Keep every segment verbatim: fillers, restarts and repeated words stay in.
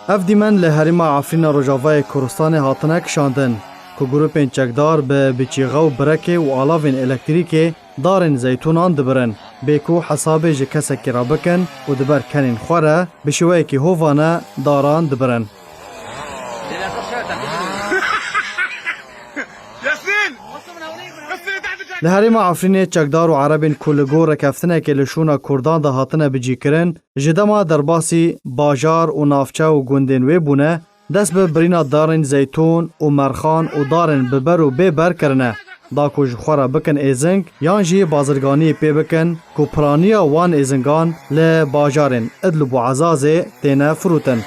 Ev dîmen li herêma Efrîna Rojavayê Kurdistanê hatine kişandin ku grûpên çekdar bi biçîxe û birekê û alavên elektrîkê darên zeytûnan dibirin, bê ku hesabê ji kesekî re bikin û di ber kenên xwe re bi şêweyekî hovane daran dibirin. Li herêma Efrînê çekdar û erebên ku li gor rêkeftinekê li şûna Kurdan de hatine bicîkirin, ji dema derbasî bajar û navçe û gundên wê bûne, dest bi birîna darên zeytûn û merxan û darên bi ber û bê ber kirine, da ku ji xwe re bikin êzing yan jî bazirganiyê pê bikin ku piraniya wan êzingan li bajarên Idlib û Ezazê têne firûtin.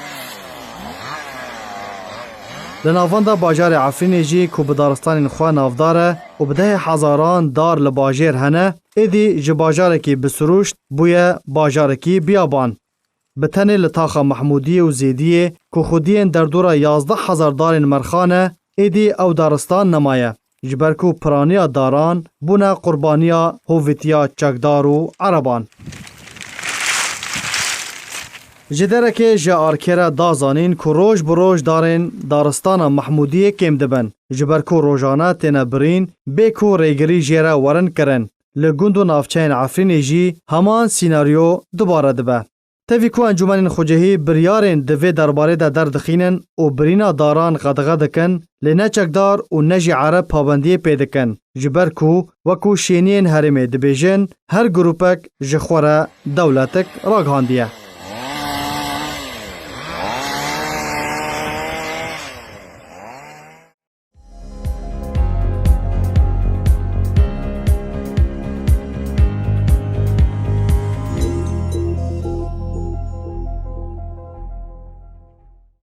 Li navenda bajarê Efrînê jî ku bi daristanên xwe navdar e û bi dehê hezaran dar li bajêr hene, êdî ji bajarekî bi sirûşt bûye bajarekî biyaban. Bi tenê li taxa Mehmûdiyê û Zêdiyê ku xwediyên derdora yazdeh hezar darên merxan e, êdî ew daristan nemaye, ji ber ku piraniya daran bûne qurbaniya hovîtiya çekdar û ereban. Ji derekê ji Arkê re da zanîn ku roj bi roj darên daristana Mehmûdiyê kêm dibin, ji ber ku rojane têne birîn, bê ku rêgirî jê re werin kirin. Li gund û navçeyên Efrînê jî heman sînaryo dubare dibe. Tevî ku encûmenên xwecihî biryarên di vê derbarê de derdixînin û birîna daran qedexe dikin, lê ne çekdar û ne jî ereb pabendiyê pê dikin, ji ber ku, wekû şêniyên herêmê dibêjin, her grûpek ji xwe re dewletik ragihandiye.